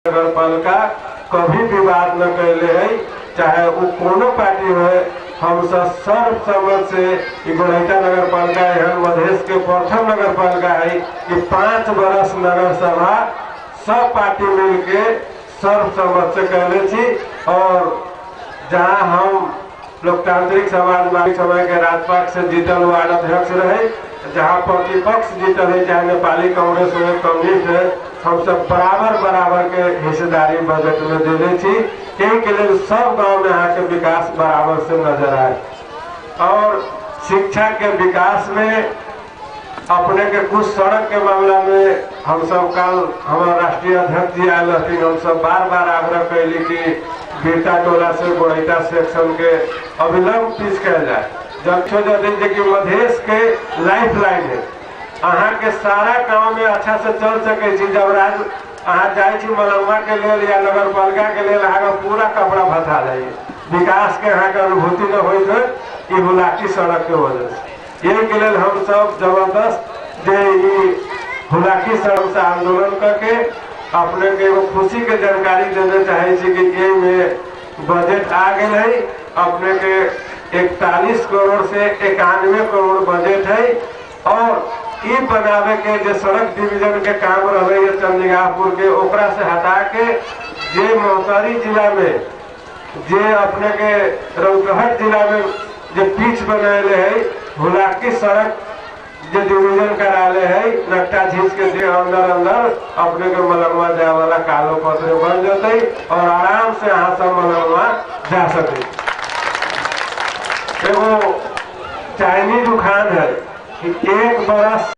नगरपालिका कभी विवाद न कैले है, चाहे वो कोनो पार्टी हो। हम सब सर्वसम्मत से गोड़ैता नगरपालिका एहन मधेश के प्रथम नगरपालिका है कि 5 बरस नगर सभा सब पार्टी मिल के सर्वसम्मत से कैले छी। और जहाँ हम लोकतांत्रिक समाजवादी समय के राजपाक से जीतल वार्ड अध्यक्ष रहे, जहाँ प्रतिपक्ष जीतल है, चाहे नेपाली कांग्रेस हो कम्युनिस्ट है, हम सब बराबर बराबर के हिस्सेदारी बजट में देने छी। एहि के लिए सब गांव में अहाँ के विकास बराबर से नजर आए। और शिक्षा के विकास में अपने के कुछ सड़क के मामला में हम सब कल हमारे राष्ट्रीय अध्यक्ष जी आयल रहथिन, हम सब बार बार आग्रह कैली कि बीरता टोला से गोड़ैता सेक्शन के अविलंब पीस कल जाए। जब कि मधेश के लाइफ लाइन है, अहाँ के सारा गाँव में अच्छा से चल सके छी। जब राज अहाँ जाइ छी मलंगवा के लेल या नगरपालिका के लेल, अहाँ पूरा कपड़ा भथा जाइए, विकास के अहाँ के अनुभूति न होइत हो ई हुलाकी सड़क के वजह से। यही के लेल हम सब जबरदस्त जे ई हुलाकी सड़क से आंदोलन करके अपने के एगो खुशी के जानकारी देने चाहे छी कि एहिमे बजट आ गेल है। अपने के 41 करोड़ से 91 करोड़ बजट है। और ई बनावे के जो सड़क डिवीजन के काम रहे चंदिगापुर के, ओकरा से हटा के जे मोहतरी जिला में, जे अपने के रौतहट जिला में जो पिच बनैले है, हुलाकी सड़क जो डिवीजन कराले है, नक्टा झींच के जे अंदर अंदर अपने के मलंगवा जाए वाला कालो पत्र बन जते और आराम से अहाँ सब मलंगवा जा सके। एगो चाइनीज उखान है कि 1 बरस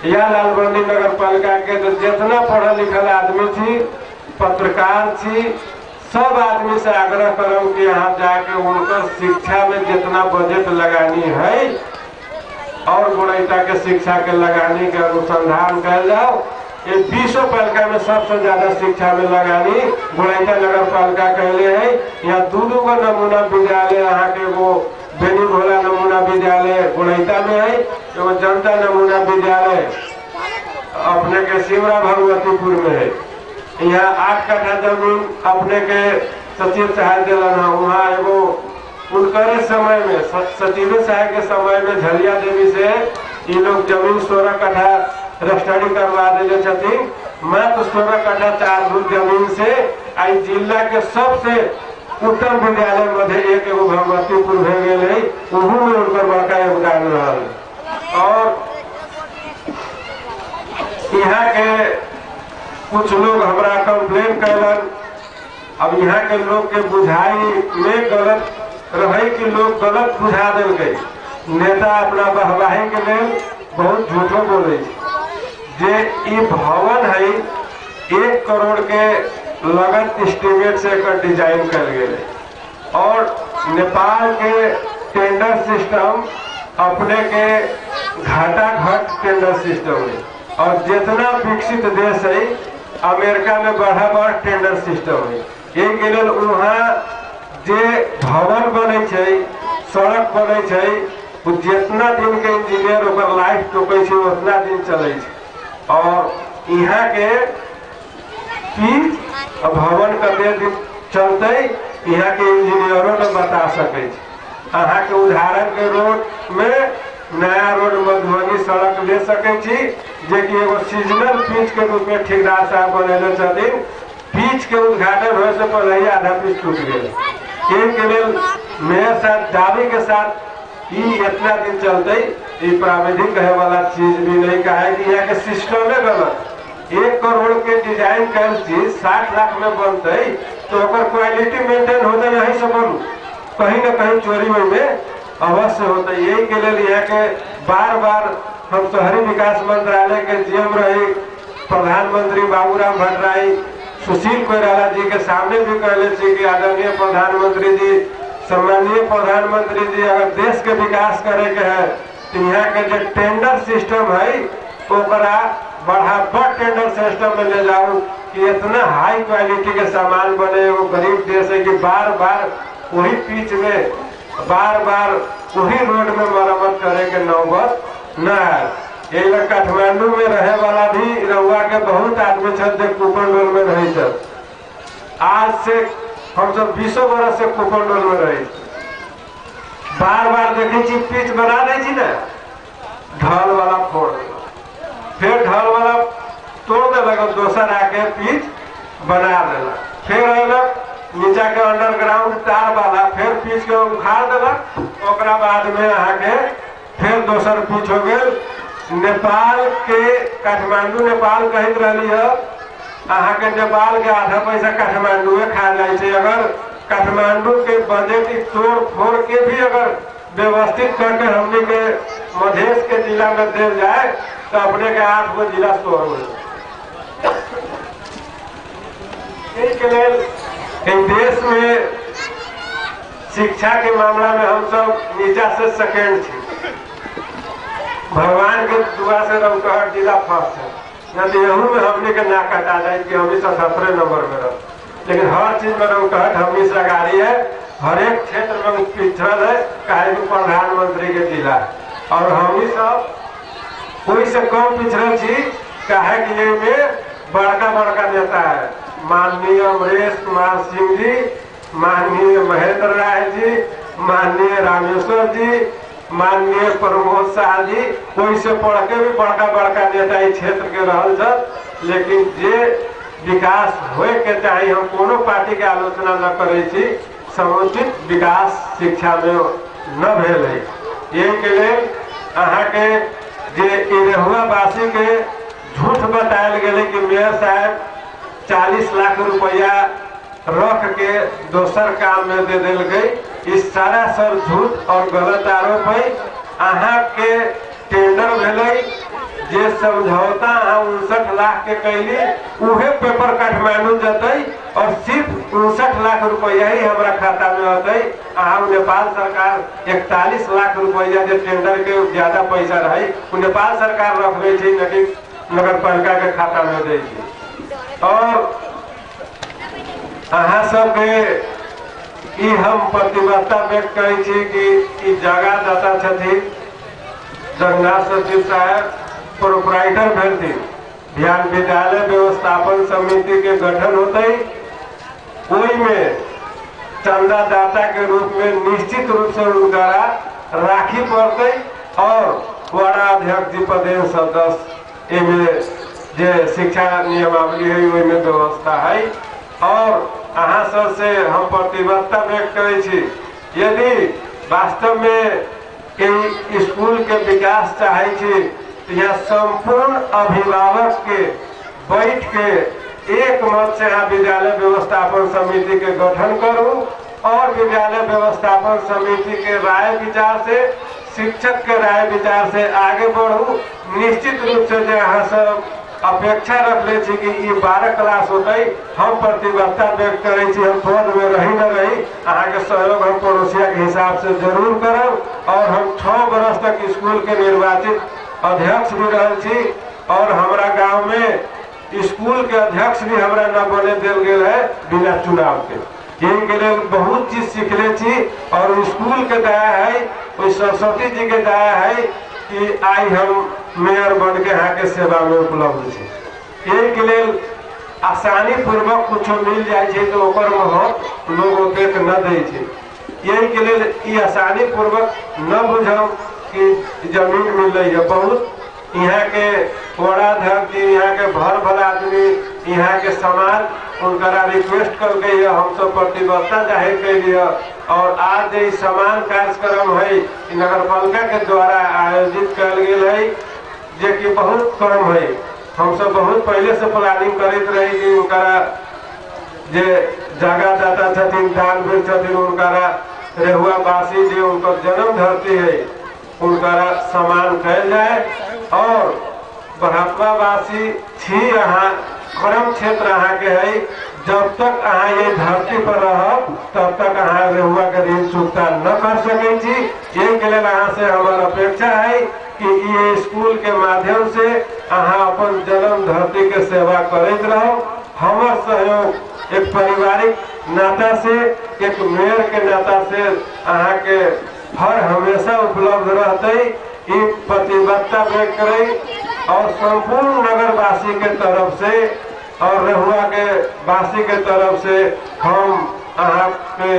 या लालबंदी नगरपालिका के तो जितना पढ़ल लिखल आदमी थी, पत्रकार थी, सब आदमी से आग्रह करम कि यहाँ जाके उनकर शिक्षा में जितना बजट लगानी है और गोड़ैता के शिक्षा के लगानी के अनुसंधान कर जाओ। ये 20 पालिका में सबसे ज्यादा शिक्षा में लगानी गोड़ैता नगर पालिका कहले है। यहाँ 2-2 गो नमूना विद्यालय अहाँ के वो बेनी भोला नमूना विद्यालय गोड़ैता में है, एगो जनता नमूना विद्यालय अपने के सिमरा भगवतीपुर में है। यहाँ 8 कट्ठा जमीन अपने के सचिव साहब दिलन है, वहाँ एगो उनकरे समय में सचिव साहब के समय में झलिया देवी से ये लोग जमीन 16 कट्ठा रजिस्ट्री करवा दिले छथिन। मात्र 16 कट्ठा 4 धूर जमीन से आई जिला के सबसे उत्तम विद्यालय मध्य एक एगो भगवतीपुर भे गेल है, ओहू में उनकर बड़का योगदान रहल। और यहाँ के कुछ लोग हमरा कंप्लेन कैलन। अब यहाँ के लोग के बुझाई में गलत रहे कि लोग गलत बुझा दिल गए। नेता अपना वाहवाही के लेल बहुत झूठो बोले जे ई भवन है 1 करोड़ के लगत एस्टिमेट से एकर डिजाइन कल गेल। और नेपाल के टेंडर सिस्टम अपने के घाटा घट टेंडर सिस्टम है और जितना विकसित देश है अमेरिका में बराबर टेंडर सिस्टम है। यही के लेल वहाँ जे भवन बने छै, सड़क बने छै, वो जितना दिन के इंजीनियर ओकर लाइफ टोकै छै उतना दिन चलै छै। और यहाँ के पिच भवन कते दिन चलते यहाँ के इंजीनियरों ने बता सके। अहाँ के उदाहरण के रोड में नया रोड मधुबनी सड़क ले सके छी, जे कि एगो सीजनल पिच के रूप में ठेकेदार साहब बनैले छथिन। पिच के उद्घाटन होए से पहले ही आधा पिच टूट गेल। एहि के लेल मेयर साहब दावी के साथ ई इतना दिन चलते ई प्राविधिक कहे वाला चीज भी नहीं कहे कि यहाँ के सिस्टमे गलत। 1 करोड़ के डिजाइन कैल चीज 60 लाख में बनते तो ओकर क्वालिटी मेंटेन होते यही से बनू, कहीं न कहीं चोरी में अवश्य होते। यही के लिए यहाँ के बार बार हम शहरी विकास मंत्रालय के जीएम रहे प्रधानमंत्री बाबूराम भट्टराई, सुशील कोइराला जी के सामने भी कहले छी कि आदरणीय प्रधानमंत्री जी, सम्माननीय प्रधानमंत्री जी, अगर देश के विकास करे के है तो यहाँ के जो टेंडर सिस्टम है ओकरा बराबर टेंडर सिस्टम में ले जाओ कि इतना हाई क्वालिटी के सामान बने। वो गरीब देश है कि बार बार वही पिच में, बार बार वही रोड में मरम्मत करे के नौबत न आए। यही काठमांडू में रहे वाला भी रउआ के बहुत आदमी छथि जे कुपनडोल में रहे छथि। आज से हम सब 20 बरस से कुपंडोल में रहे, बार बार देखे छी पिच बना दै छी ने, ढल वाला फोड़ देलक, फिर ढल वाला तोड़ देलक, दोसर आके पिच बना देलक, फिर अयलक नीचा के अंडरग्राउंड तार वाला, फिर पिच के उखाड़ देलक, ओकरा बाद में अहाँके फिर दोसर पिच हो गेल। नेपाल के काठमांडू नेपाल कहैत रहली है, अहाँके नेपाल के आधा पैसा काठमांडूए खा जाइ छै। अगर काठमांडू के बजट तोड़ फोड़ के भी अगर व्यवस्थित करके हमनी के मधेश के जिला में देल जाए तो अपने के 8 गो जिला सोर हो। के लेल देश में शिक्षा के मामला में हम सब नीचा से सेकेंड छी। भगवान के दुआ से रौतहट जिला फर्स्ट है, यदि एहू में हमने के ना कटा जाए कि हमनी 77 नंबर में रह, लेकिन हर चीज में रौतहट हमनी से अगाड़ी है, हर एक क्षेत्र में पिछड़ल है, काहे कि प्रधानमंत्री के जिला और हमनी सब कोई से कम पिछड़ल छी, काहे कि में बड़का बड़का नेता है, माननीय अमरेश कुमार सिंह जी, माननीय महेंद्र राय जी, माननीय रामेश्वर जी, माननीय प्रमोद शाह जी, कोई से पढ़ के भी बड़का बड़का नेता इस क्षेत्र के रहल छथि। लेकिन जे विकास होए के चाही, हम कोनो पार्टी के आलोचना न करै छी, समुचित विकास शिक्षा में न भेल है। एहि के लेल अहाँके जे इरहुआवासी के झूठ बतायल गेलै कि मेयर साहब 40 लाख रुपया रख के दोसर काम में दे दिल गई, इस सारा सब झूठ और गलत आरोप है। अहाँ के टेंडर भेलै, जे समझौता अहाँ 59 लाख के कैली उहे पेपर काठमांडू जतै और सिर्फ 59 लाख रुपया ही हमारा खाता में अतै। अहाँ नेपाल सरकार 41 लाख रुपया जे टेंडर के ज्यादा पैसा रहे उ नेपाल सरकार रख लै छै, न कि नगर पालिका के खाता में दै छै। और अहाँ सबके ई हम प्रतिबद्धता व्यक्त करै छी कि ई जगह दाता छथिन जगन्नाथ सचिव साहब, प्रोपराइटर भेलथिन, बिहार विद्यालय व्यवस्थापन समिति के गठन होते, ओहिमे चंदादाता के रूप में निश्चित रूप से उनका राखी पड़ते और वड़ा अध्यक्ष जी पदेन सदस्य एमे जे शिक्षा नियमावली है ओहिमे व्यवस्था है। और अहाँ सब से हम प्रतिबद्धता व्यक्त करै छी, यदि वास्तव में स्कूल के विकास चाहे छी तो यहाँ संपूर्ण अभिभावक के बैठ के एक मत से यहाँ विद्यालय व्यवस्थापन समिति के गठन करू और विद्यालय व्यवस्थापन समिति के राय विचार से, शिक्षक के राय विचार से आगे बढ़ू। निश्चित रूप से जो अहाँ सब अपेक्षा रखले छी कि ई 12 क्लास होते, हम प्रतिबद्धता व्यक्त करै छी, हम पद में रही न रही अहाँ के सहयोग हम पड़ोसिया के हिसाब से जरूर करब। और हम 6 बरस तक स्कूल के निर्वाचित अध्यक्ष भी रहल छी और हमारा गांव में स्कूल के अध्यक्ष भी हमरा न बने दिल गेल है बिना चुनाव के। यही के लिए बहुत चीज सीखले छी और स्कूल के दया है, ओहि सरस्वती जी के दया है कि आई हम मेयर बन के यहाँ के सेवा में उपलब्ध छी। यही के लिए आसानी पूर्वक कुछ मिल जाए छै तो ओकर महत्व लोग ओतेक न दै छै। यही के लिए ई आसानी पूर्वक न बुझब कि जमीन मिल रही है। बहुत यहाँ के वड़ाध्यक्ष जी, यहाँ के भर भला आदमी, यहाँ के समाज उनका रिक्वेस्ट कर गई है, हम सब प्रतिबद्धता जाहिर कैली है। और आज जे समान कार्यक्रम है नगर पालिका के द्वारा आयोजित कयल गेल है, जे कि बहुत कम है। हम सब बहुत पहले से प्लानिंग करते रही कि उनका जे जगह दाता छथिन, दानवीर छथिन, उनका रेहुआवासी जे उनका जन्म धरती है उनका सम्मान कयल जाए। और बरहतवासी छी अहाँ, कर्म क्षेत्र अहाँ के है, जब तक अहाँ ये धरती पर रहब तब तक अहाँ रेहुआ के ऋण चुकता न कर सकै छी। यही के लेल अहाँ से हमार अपेक्षा है कि ये स्कूल के माध्यम से अहाँ अपन जन्म धरती के सेवा करैत रहब। हमार सहयोग एक पारिवारिक नाता से, एक मेयर के नाता से अहाँ के हर हमेशा उपलब्ध रहते, ई प्रतिबद्धता व्यक्त करें। और संपूर्ण नगरवासी के तरफ से और रहुआ के वासी के तरफ से हम अहाँ के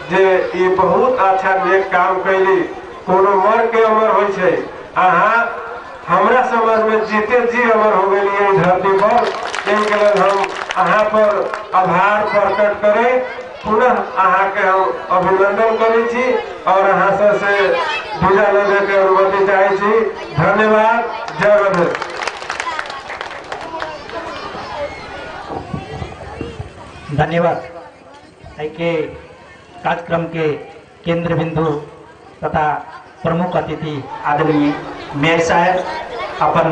जे ई बहुत अच्छा नेक काम कैली। कोनो मर के अमर होइ छै, अहाँ हमरा समाज में जीते जी अमर हो गई धरती पर। एहिके लेल हम अहाँ पर आभार प्रकट करे पुनः अहाँ के हम अभिनंदन करै छी और अहाँ सबसे विदा लेवे के अनुमति चाहै छी। धन्यवाद। जय मधेश। धन्यवाद। के कार्यक्रम के केंद्र बिंदु तथा प्रमुख अतिथि आदरणीय मेयर साहब अपन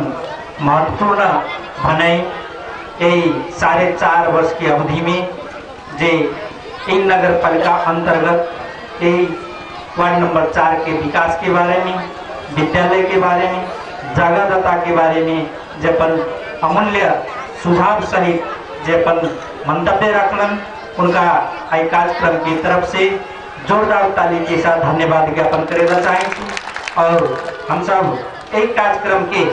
महत्वपूर्ण भनाई यही 4.5 वर्ष की अवधि में जे इन नगर पालिका अंतर्गत यही वार्ड नंबर 4 के विकास के बारे में, विद्यालय के बारे में, जगहदाता के बारे में जे अपन अमूल्य सुझाव सहित जे अपन मंतव्य रखलन, उनका आई कार्यक्रम की तरफ से जोरदार ताली के साथ धन्यवाद ज्ञापन करेला चाहे। और हम सब एक कार्यक्रम के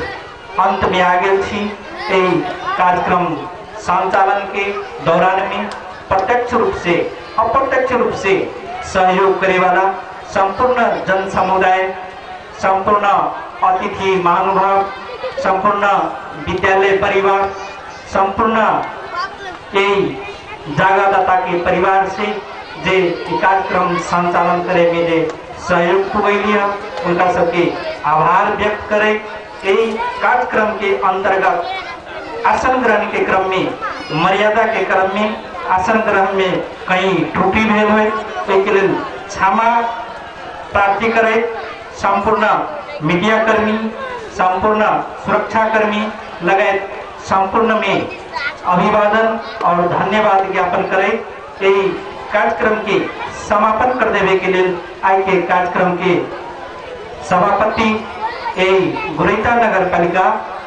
अंत में आ गए छी। यही कार्यक्रम संचालन के दौरान में प्रत्यक्ष रूप से अप्रत्यक्ष रूप से सहयोग करे वाला संपूर्ण जन समुदाय, संपूर्ण अतिथि महानुभाव, संपूर्ण विद्यालय परिवार, संपूर्ण यही जागादाता के परिवार से जे कार्यक्रम संचालन करे में जे सहयोग पुगैली है, उनका सबके आभार व्यक्त करे। यही कार्यक्रम के अंतर्गत आसन ग्रहण के क्रम में, मर्यादा के क्रम में आसन ग्रहण में कहीं त्रुटि भेल हो के लिए क्षमा प्राप्ति करे। संपूर्ण मीडियाकर्मी, संपूर्ण सुरक्षाकर्मी लगायत संपूर्ण में अभिवादन और धन्यवाद ज्ञापन करे। यही कार्यक्रम के समापन कर देवे के लिए आई के कार्यक्रम के सभापति यही गुरैता नगर पालिका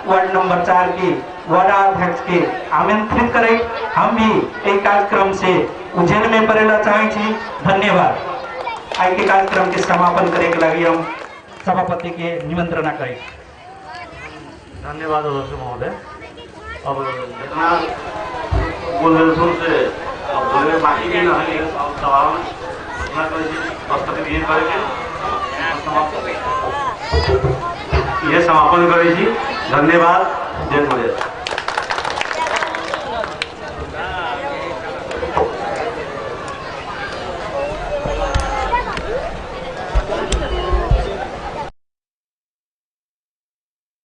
वार्ड नंबर 4 के वार्डाध्यक्ष के आमंत्रित करे। हम भी एक कार्यक्रम से उज्जैन में पड़ेला चाहे छी। धन्यवाद। आई के कार्यक्रम के समापन करे के लगी हम सभापति के निमंत्रणा करें। धन्यवाद अध्यक्ष महोदय। अब जितना बोल रहे से अब बोले बाकी भी नहीं, अब सवाल उतना करें करके ये समापन करें। धन्यवाद। जय मधेश।